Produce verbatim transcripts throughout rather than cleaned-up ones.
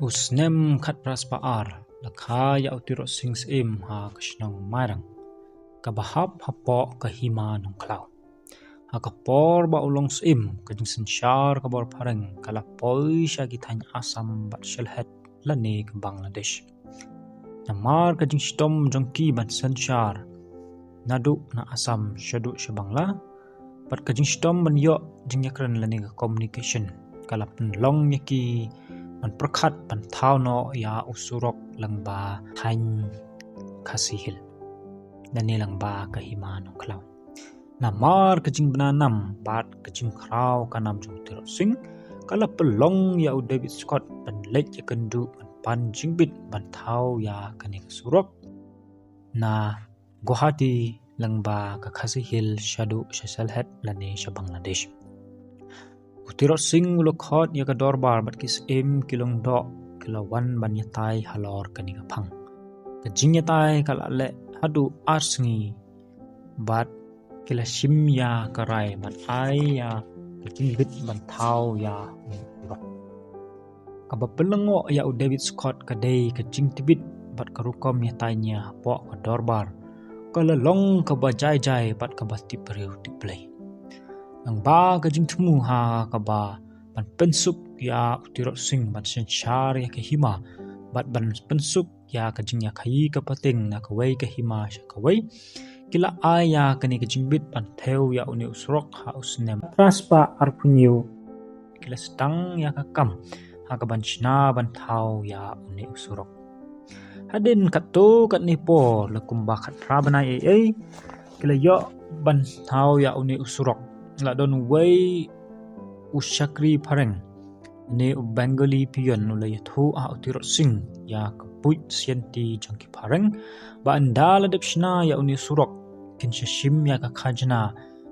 U snem khatphra spah ar, la kha ïa u Tirot Sing Syiem ha ka shnong Mairang, kaba hap hapoh ka hima Nongkhlaw. Ha ka por ba u long syiem, ka jingsynshar ka bor phareng ka la poi sha ki thaiñ Assam bad Sylhet lane ka Bangladesh. Namar ka jingshitom jong ki ban synshar naduh na Assam shaduh sha Bangla, bad ka jingshitom ban ïoh jingïakren lane ka communication ka la pynlong ïa ki ban pyrkhat ban thaw noh ïa u surok lyngba thaiñ Khasi Hills lane lyngba ka hima Nongkhlaw. Namar ka jingbna nam bad ka jingkhraw ka nam jong u Tirot Sing, ka la pynlong ïa u David Scott ban leit ïakynduh ban pan jingbit ban thaw ïa kane ka surok na Guwahati lyngba ka Khasi Hills shaduh sha Sylhet lane sha Bangladesh. U Tirot Sing u la khot ïa ka dorbar bad ki syiem ki lyngdoh ki la wan ban ïatai halor kane ka phang. Ka jingïatai ka la leh haduh ar sngi bad ki la shim ïa ka rai ban ai ïa ka jingbit ban thaw ïa u surok. Kaba pynlyngngoh ïa u David Scott ka dei ka jingtbit bad ka rukom ïatai nia hapoh ka dorbar ka la long kaba jai jai bad kaba tip briew tip Blei. Lyngba ka jingthmu ha kaba ban pynsuk ïa u Tirot Sing ban synshar ïa ka hima bad ban pynsuk ïa ka jingïakhaïi ka pateng na kawei ka hima sha kawei, ki la ai ïa kane ka jingbit ban thew ïa une u surok ha u snem khatphra spah arphew hynñiew. Ki la sdang ïa ka kam ha ka ban shna ban thaw ïa une u surok. Hadien katto katne por, la kumba khatphra bnai ei ei, ki la ïoh ban thaw ïa une u surok. La don uwei u shakri phareng, ne u Bengali peon, u la ïathuh ha u Tirot Sing ïa ka buit sianti jong ki phareng ba ynda la dep shna ïa une u surok, kin sa shim ïa ka khajna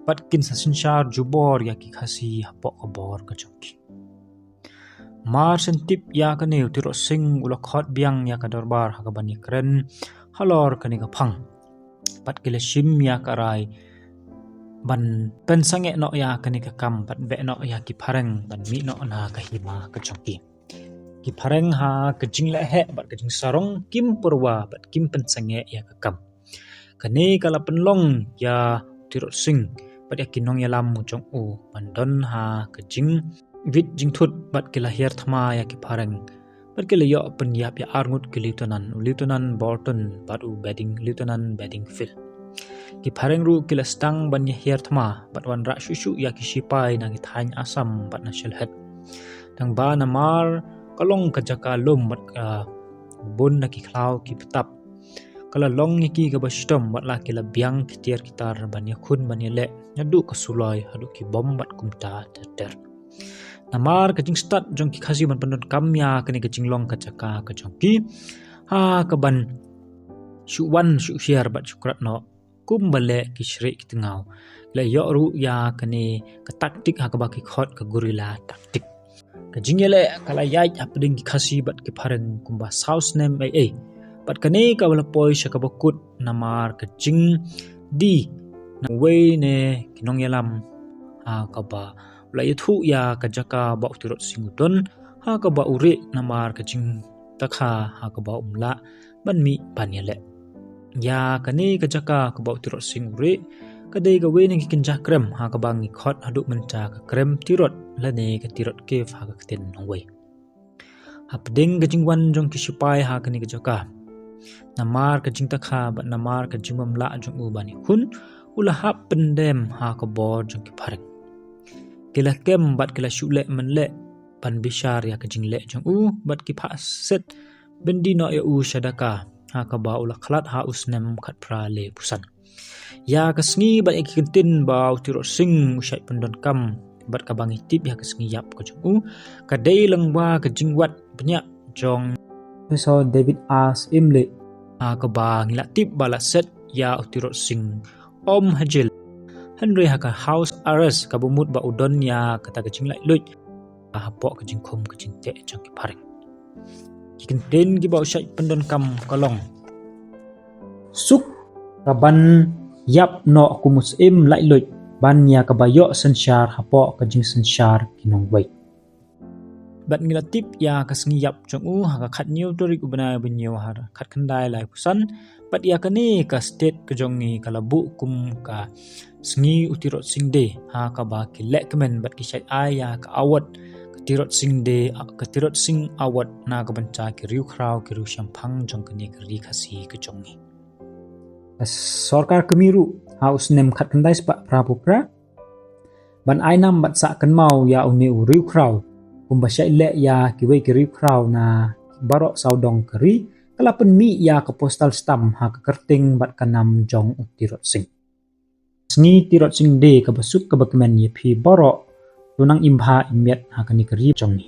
bad kin sa synshar jubor ïa ki Khasi hapoh ka bor ka jong ki. Mar shen tip ïa kane, u Tirot Sing u la khot biang ïa ka dorbar ha ka ban ïakren halor kane ka phang. Bad ki la shim ïa ka rai ban pynsangeh noh ïa kane ka kam bad beh noh ïa ki phareng ban mih noh na ka hima ka jong ki. Ki phareng ha ka jingleh heh bad ka jingsarong kim pyrwa bad kim pynsangeh ïa ka kam. Kane ka la pynlong ïa u Tirot Sing bad ïa ki nongïalam jong u ban don ha ka jingwit jingthut bad ki la hiar thma ïa ki phareng bad ki la ïoh pynïap ïa arngut ki lieutenant, u Lieutenant Bolton bad u Beding, Lieutenant Bedingfield. Ki phareng ruh ki la sdang ban ïa hiar thma bad wanrah shuh shuh ïa ki shipai na ki thaiñ Assam bad na Sylhet. Tang ba namar ka long ka jaka lum bad ka bun na ki khlaw ki btap, ka la long ïa ki kaba shitom bad la ki la biang ki tiar ki tar ban ïakhun ban ïaleh naduh ka suloi haduh ki bom bad kumta ter ter. Namar ka jingstad jong ki Khasi ban pyndonkam ïa kane ka jinglong ka jaka ka jong ki ha ka ban shu wan shu hiar bad shu krat noh kumba leh ki shrieh ki tngaw, la ïoh ruh ïa kane ka taktik ha kaba ki khot ka guerrilla tactic. Ka jingïaleh ka la ïaid hapdeng ki Khasi bad ki phareng kumba saw snem ei ei. Bad kane ka la poi sha kaba kut namar ka jingdie na uwei na ki nongïalam ha kaba u la ïathuh ïa ka jaka ba u Tirot Sing u don ha kaba u rieh namar ka jingtakha ha kaba um lah ban mih ban ïaleh. Ïa kane ka jaka kaba u Tirot Sing u rieh ka dei kawei na ki kynja krem ha kaba ngi khot haduh mynta ka krem Tirot lane ka Tirot Cave ha ka ktien nongwei. Hapdeng ka jingwan jong ki shipai ha kane ka jaka, namar ka jingtakha bad namar ka jingbym lah jong u ban ïakhun, u la hap pyndem ha ka bor jong ki phareng. Ki la kem bad ki la shu leh mynleh ban bishar ïa ka jingleh jong u bad ki phah set byndi noh ïa u sha Dhaka ha kaba u la khlad ha u snem khatphra laiphew san. Ïa ka sngi bad ïa ki kyntien ba u Tirot Sing u shait pyndonkam bad kaba ngi tip ïa ka sngi ïap ka jong u, ka dei lyngba ka jingwad bniah jong Professor David A Syiemlieh ha kaba ngi la tip ba la set ïa u Tirot Sing Om ha jel, hynrei ha ka house arrest kaba mut ba u don ïa kata ka jinglaitluid hapoh ka jingkhum ka jingteh jong ki phareng. Ki kyntien kiba u shait pyndonkam ka long: Suk ka ban ïap noh kum u syiem laitluid ban ïa kaba ïoh synshar hapoh ka jingsynshar ki nongwei. Bad ngi la tip ïa ka sngi ïap jong u ha ka khatñiew tarik u bnai ba ñiew ha khatkhyndai laiphew san. Bad ïa kane ka state ka jong ngi ka la buh kum ka sngi u Tirot Sing Day, ha kaba ki lehkmen bad ki shait ai ïa ka award ka Tirot Sing Day, ka Tirot Sing Award na ka bynta ki riewkhraw ki riewshemphang jong kane ka ri Khasi ka jong ngi. Ka sorkar kmie ruh ha u snem khatkhyndai spah phraphew phra ban ai nam bad sah kynmaw ïa une u riewkhraw kumba shait leh ïa kiwei ki riewkhraw na baroh sawdong ka ri, ka la pynmih ïa ka postal stamp ha ka kyrteng bad ka nam jong u Tirot Sing. Sngi Tirot Sing Day kaba suk kaba kmen ïa phi baroh, to nang im bha im miat ha kane ka ri jong ngi.